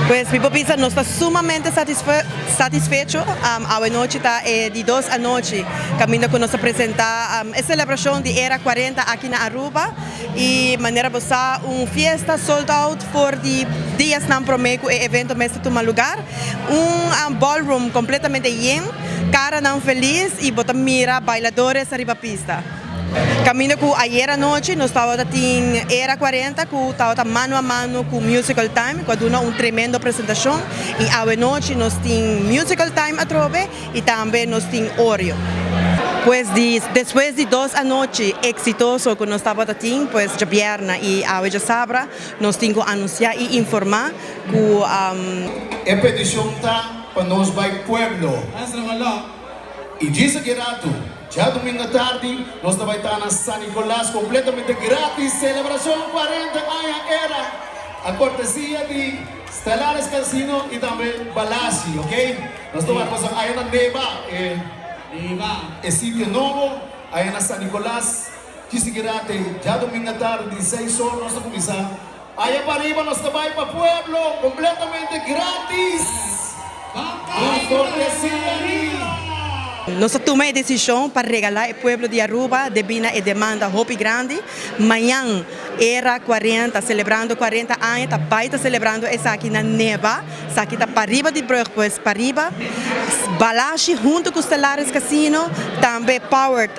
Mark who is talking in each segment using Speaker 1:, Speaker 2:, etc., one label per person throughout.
Speaker 1: Pues mi por bisa nos ta sumamente satisfecho. Awe nochi ta e di dos anochi caminda cu nos ta presenta e celebracion di Era 40 aki na Aruba y manera bo sa un fiesta sold out for di diasnan prome cu e evento mes ta tuma lugar. Un ballroom completamente yen, caranan feliz y bo ta mira bailadores ariba pista. Caminda cu ayer anochi nos tabata tin Era 40 cu tabata mano a mano cu Musical Time cu a duna un tremendo presentacion y awe nochi nos tin Musical Time atrobe y tambe nos tin Oreo. Pues di despues di dos anochi exitoso cu nos tabata tin pues djabierna y awe djasabra nos tin cu anuncia y informa cu.
Speaker 2: E peticion ta pa nos bay pueblo. Y djis aki rato, djadomingo atardi, nos ta bay ta na San Nicolas completamente gratis, celebracion 40 aña era a cortesia di Stellares Casino y tambe Balashi, ok? Nos ta bay pasa aya na Neba, e e sitio nobo, aya na San Nicolas, djis aki rato, djadomingo atardi di seis or nos ta cuminsa. Aya pariba nos ta bai pa pueblo completamente gratis. Un cortesia di.
Speaker 1: Nos a tuma e decision pa regala e pueblo di Aruba debi na e demanda hopi grandi. Mañan Era 40 celebrando 40 aña ta bai ta celebrando esaki na Neba. Esaki ta pariba di brug pues pariba. Balashi hunto cu Stellaris Casino tambe powered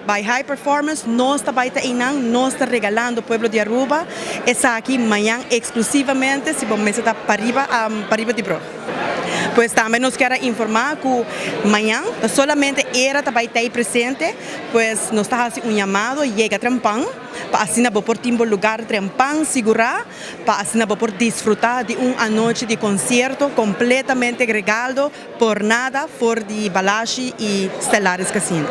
Speaker 1: by High Performance nos ta bai ta eynan nos ta regalando pueblo di Aruba. Esaki mañan exclusivamente si bo mester ta pariba pariba di brug. Pues tambe nos kier a informa cu mañan ta solamente era ta bay tey presente, pues nos ta haci un yamado yega trempan pa asina bo por tin bo lugar trempan sigura pa asina bo por disfruta di un anochi di concierto completamente regaldo por nada for di Balashi y Stellaris Casino.